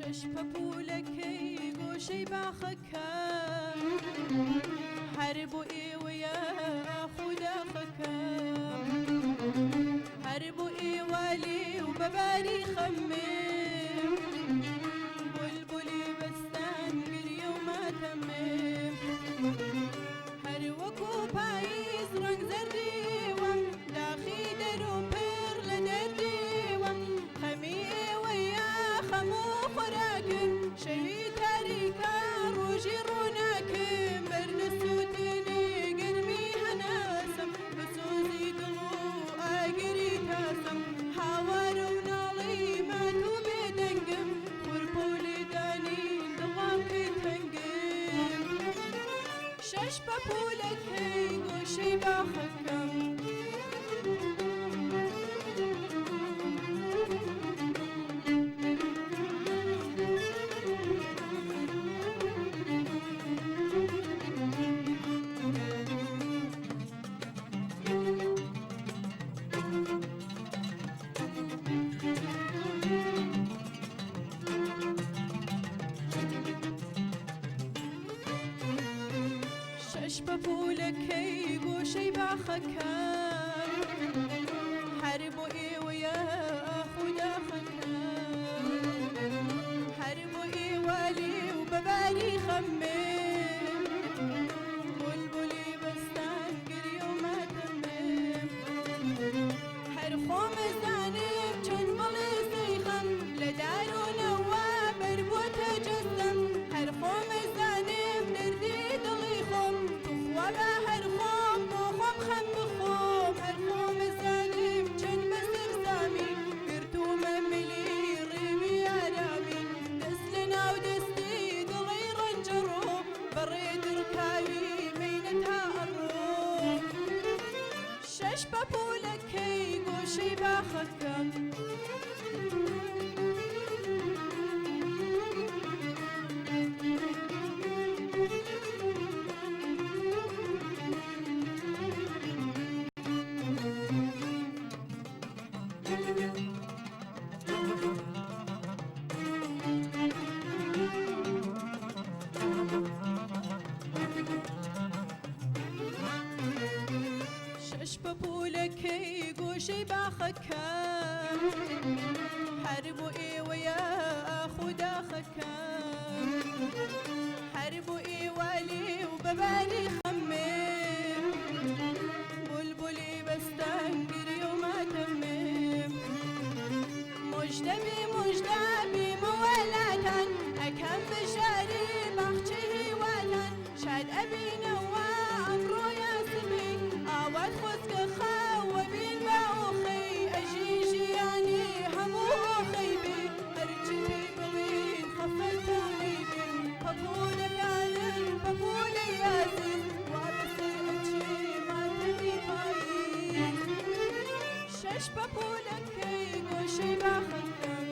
شەش پەپوولەکەی گۆشەی باخەکە هەر بۆ ئێوەیە خوداخەکە هەر بۆ ئێوە لێو بەباری خەمێ بولبولی بەستان گریە و ماتەمێ هەر وەکو پاییز ڕەنگ زەردیوەم داخی دەروون پڕ لە دەردیوەم خەمی ئێوەیە خەم و خۆراکم شەوی تاریکە ڕۆژی ڕووناکم بەردە سووتێنێ گەرمی هەناسەم بە سۆزی دڵ و ئاگری تاسەم هاوارە و ناڵەی مات و بێدەنگم خورپە و لێدانی دڵام پێ تەنگم شەش پەپوولەکەی گۆشەی باخەکەم. شەش پەپوولەکەی گۆشەی باخەکەم هەر بۆ ئێوەیە خوداخەکەم هەر بۆ ئێوە لێو بەباری خەمێ بولبولی بەستان گریە و ماتەمێ هەر خۆم ئەزانم چەند بڵێسەی خەم لە دار و نەوا بەربووەتە جەستەم هەر خۆم ئەزانم دەردی دڵی خۆم توخوا با هەر خۆم بۆ خۆم خەم بخۆم هەر خۆم ئەزانم چەند بە سەرسامی گرتوومە ملی ڕێوی ئارامی دەست لە ناو دەستی دڵی ڕەنجەڕۆ بەڕێ دڕکاوی مەینەتا ئەڕۆ. شەش پەپوولەکەی گۆشەی باخەکەم. شەش پەپوولەکەی گۆشەی باخەکەم هەر بۆ ئێوەیە خوداخەکەم هەر بۆ ئێوە لێو بەباری خەمێ بولبولی بەستان گریە و ماتەمێ مژدەبی مژدەبی مولاتان ئەکەم بژاری باخچەی هیواتان شاد ئەبینەوە ئەمڕۆ یا سبەی ئاوات خۆزگە خەوە بین بە ئۆخەی ئەژی ژیانی هەموو ئۆخەی بێ هەرچی پێی بڵێن خەفەتم لێی بێ پەپوولەکانم پەپوولەی ئازیز وا بەسەر ئەچێ ماتەمی پاییز شەش پەپوولەکەی گۆشەی باخەکەم.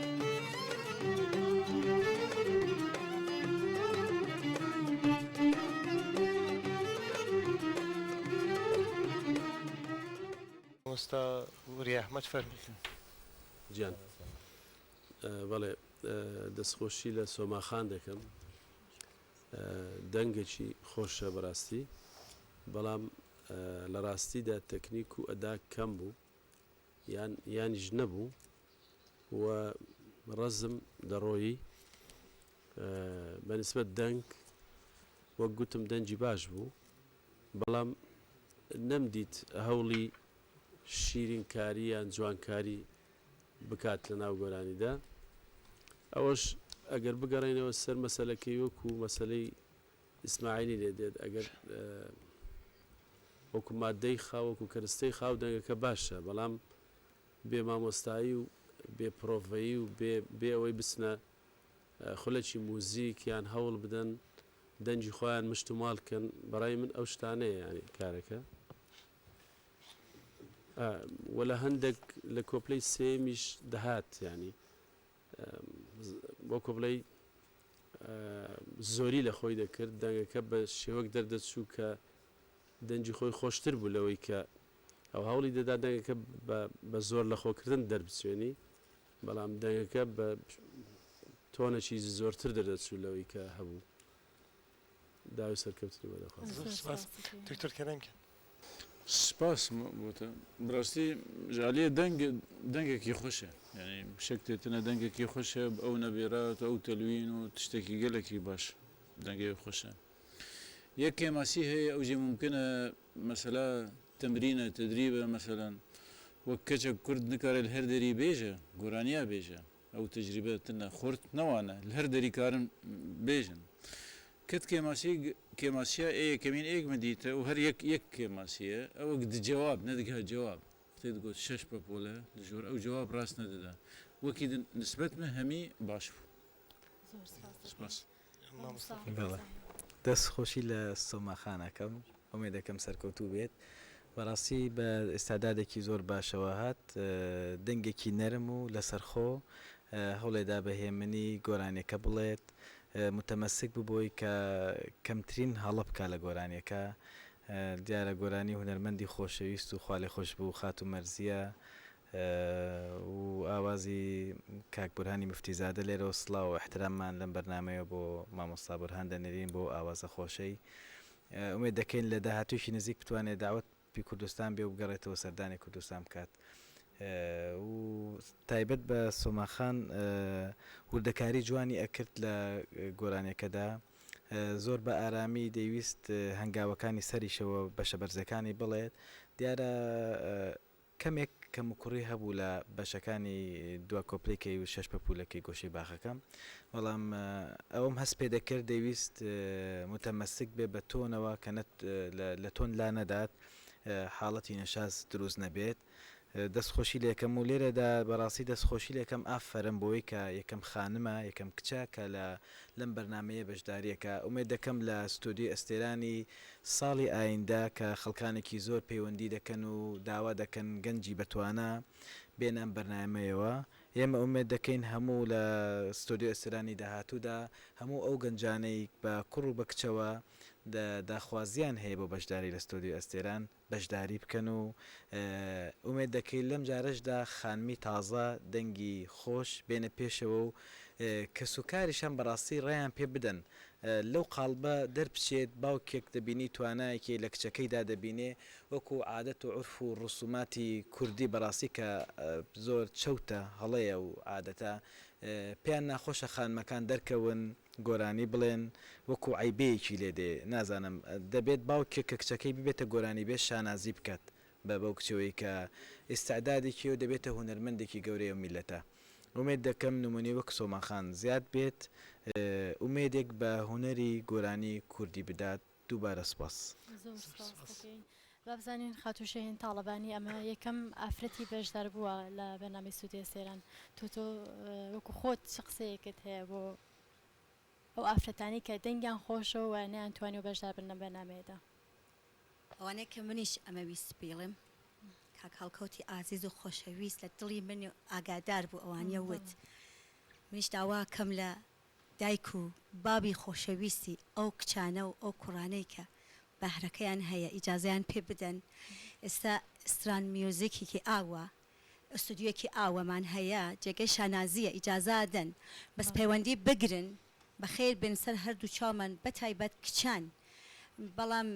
مامۆستا وریا ئەحمەد فەرموو. گیان بەڵێ دەستخۆشی لە سۆما خان دەکەم دەنگێکی خۆشە بەڕاستی بەڵام لە ڕاستیدا تەکنیک و ئەدا کەم بوو یان یانیش نەبوو و ڕەزم دەڕۆیی بە نسبەت دەنگ وەک گوتم دەنگی باش بوو بەڵام نەمدیت هەوڵی شیرینکاری یان جوانکاری بکات لە ناو گۆرانیدا ئەوەش ئەگەر بگەڕێینەوە سەر مەسەلەکەی وەکو مەسەلەی ئیسماعیلی لێ دێت ئەگەر وەکو مادەی خاو وەکو کەرستەی خاو دەنگەکە باشە بەڵام بێ مامۆستایی و بێ پرۆڤەیی و بێ بێ ئەوەی بچنە خولەکی موزیک یان هەوڵ بدەن دەنگی خۆیان مشت و ماڵ کەن بەڕای من ئەو شتانەیە یانی کارەکە وە لە هەندێک لە کۆپلەی سێیەمیش دەهات یانی وەکو بڵێی زۆری لە خۆی دەکرد دەنگەکە بە شێوەک دەردەچوو کە دەنگی خۆی خۆشتر بوو لەوەی کە ئەو هەوڵی دەدا دەنگەکە بە زۆر لە خۆکردن دەربچێنی بەڵام دەنگەکە بە تۆنێکی زۆرتر دەردەچوو لەوەی کە هەبوو. داوای سەرکەوتنی بۆ دەخوازم. زۆر سپاس دکتۆر کەرەم گیان. سپاس بۆ تە بەراستی ژالیە دەنگ دەنگێکی خوشە یانی شەکتێ تنە دەنگێکی خوشە ئەو نەبێرات ئەو تەلوین و تشتێکی گەلەکی باش دەنگێ خوشە یەک کێماسی هەیە ئەو جێ مومکنە مەسەلا تەمرینە تەدریبە مەسەلەن وەک کەچەک کورد نکارێ لە هەر دەری بێژە گۆرانیا بێژە ئەو تەجریبە تنە خورت نەوانە لە هەر دەری کارن بێژن کت کێماسی کێماسیە ئێ یەکەمین ئێک من دیتە و هەر یەک یەک کێماسیە ئەوەک د جواب نەدگا جواب وەختێ دگۆت شەش پەپۆلە لە ژۆر ئەو جواب ڕاست نەدەدا وەکی دن نسبەت مە هەمی باش بوو. زۆر سپاس دەکەین سپاس. مامۆستا مامۆستا بەڵێ دەست خۆشی لە سۆما خان ئەکەم ئومێدەکەم سەرکەوتوو بێت بەڕاستی بە ئیستعدادێکی زۆر باشەوە هات دەنگێکی نەرم و لەسەرخۆ هەوڵێدا بە هێمنی گۆرانیەکە بڵێت موتەمەسک بوو بۆی کە کەمترین هەڵە بکا لە گۆرانیەکە دیارە گۆرانی هونەرمەندی خۆشەویست و خوالێخۆشبوو خاتوو مەرزیە و ئاوازی کاک بورهانی موفتیزادە لێرەوە سڵاو و ئیحتراممان لەم بەرنامەیەوە بۆ مامۆستا بورهان دەنێرین بۆ ئەو ئاوازە خۆشەی ئومێد دەکەین لە داهاتوویەکی نزیک بتوانێت داوەت پی کوردستان بێ و بگەڕێتەوە سەردانی کوردستان بکات و تایبەت بە سۆما خان وردەکاری جوانی ئەکرد لە گۆرانیەکەدا زۆر بە ئارامی دەیویست هەنگاوەکانی سەریشەوە بەشە بەرزەکانی بڵێت دیارە کەمێک کەموکوڕی هەبوو لە بەشەکانی دوا کۆپلەی و شەش پەپوولەکەی گۆشەی باخەکە، بەڵام ئەوەم هەست پێ دەکرد دەیویست موتەمەسک بێ بە تۆنەوە کە نەت لە تۆن لا نەدات حاڵەتی نەشاز دروست نەبێت. دەست خۆشی لێکەم و لێرەدا بەڕاستی دەست خۆشی لێکەم ئافەرم بۆی کە یەکەم خانمە یەکەم کچە کە لە لەم بەرنامەیە بەشداریەکا ئومێد دەکەم لە ستۆدیۆی ئەستێرانی ساڵی ئایندە کە خەڵکانێکی زۆر پەیوەندی دەکەن و داوا دەکەن گەنجی بەتوانا بێنە ئەم بەرنامەیەوە ئێمە ئومێد دەکەین هەموو لە ستۆدیۆی ئەستێرانی داهاتوودا هەموو ئەو گەنجانەی بە کوڕ و بە کچەوە داخوازیان هەیە بۆ بەشداری لە ستۆدیۆی ئەستێران بەشداری بکەن و ئومێد دەکەین لەم جارەشدا خانمی تازە دەنگی خۆش بێنە پێشەوە و کەسوکاریش هەم بەڕاستی ڕێیان پێ بدەن لەو قاڵبە دەربچێت، باوکێک دەبینی توانایەکی لە کچەکەیدا دەبینێ وەکو عادەت و عورف و ڕسوماتی کوردی بەڕاستی کە زۆر چەوتە هەڵەیە و عادەتە پێیان ناخۆشە خانمەکان دەرکەون گۆرانی بڵێن وەکو عەیبەیەکی لێ دێ نازانم دەبێت باوکێک کە کچەکەی ببێتە گۆرانیبێژ شانازی بکات بە بەو کچەوەی کە ئیستعدادێکی و دەبێتە هونەرمەندێکی گەورەی ئەو میللەتە ئومێد دەکەم نمونەی وەک سۆما خان زیاد بێت ئومێدێک بە هونەری گۆرانی کوردی بدات دووبارە سوپاس. زۆر سوپاس دەکەین. با بزانین خاتوو شەهین تاڵەبانی ئەمە یەکەم ئافرەتی بەشدار بووە لە بەرنامەی سوودێ سەیران تۆ تۆ وەکو خۆت چ قسەیەکت هەیە بۆ ئەو ئافرەتانەی کە دەنگیان خۆشە و نەیانتوانیوە بەشدار بن لەم بەرنامەیەدا؟ ئەوانەی کە منیش ئەمەویست بیڵێم کاک هەڵکەوتی ئازیز و خۆشەویست لە دڵی من ئاگادار بوو ئەوانیە وت منیش داواکەم لە دایک و بابی خۆشەویستی ئەو کچانە و ئەو کوڕانەی کە بەهرەکەیان هەیە ئیجازەیان پێ بدەن ئێستا ستران میوزیکیکی ئاوا ئستودیۆیەکی ئاوامان هەیە جێگەی شانازیە ئیجازە دەن بەس پەیوەندی بگرن بەخێر بێن سەر هەردوو چاومان بەتایبەت کچان بەڵام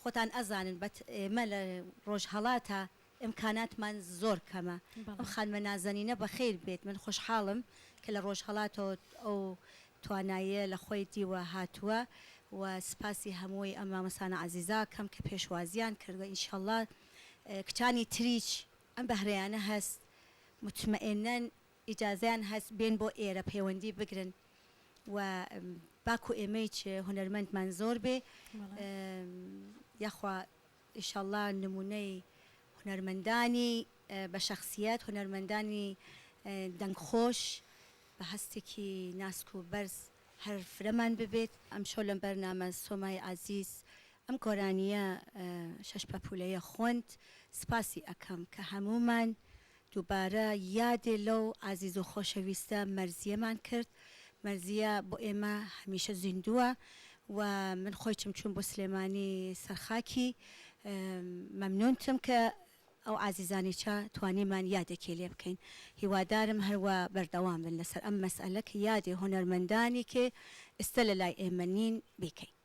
خۆتان ئەزانن بەت ئێمە لە ڕۆژهەڵاتا ئیمکاناتمان زۆر کەمە ئەم خانمە نازەنینە بەخیر بێت من خۆشحاڵم کە لە ڕۆژهەڵاتەوە ئەو تواناییە لە خۆی دیوە هاتووە و سپاسی هەمووی ئەم مامۆستانە عەزیزە کەم کە پێشوازیان کردوە ئینشەڵا کچانی تریچ ئەم بەهرەیانە هەست متمەئنەن ئیجازەیان هەست بێن بۆ ئێرە پەیوەندی بگرن و باکو ئێمەیچ هونەرمەندمان زۆر بێ یاخوا ئیشەڵا نمونەی هونەرمەندانی بە شەخسیەت هونەرمەندانی دەنگ خۆش بە هەستێکی ناسک و بەرز هەر فرەمان ببێت. ئەمشەو لەم بەرنامە سۆمای عەزیز ئەم گۆرانیە شەش پەپولەیە خۆند سپاسی ئەکەم کە هەموومان دووبارە یادێ لەو ئازیز و خۆشەویستە مەرزیەمان کرد مەرزیە بۆ ئێمە هەمیشە زیندووە و من خۆیچم چووم بۆ سلێمانی سەر خاکی مەمنونتم کە. ئەو عازیزانیچە توانیمان یادێکی لێ بکەین هیوادارم هەروا بەردەوام بن لەسەر ئەم مەسئەلە کە یادی هونەرمەندانی کێ ئستە لە لای ئێمە نین بیکەین.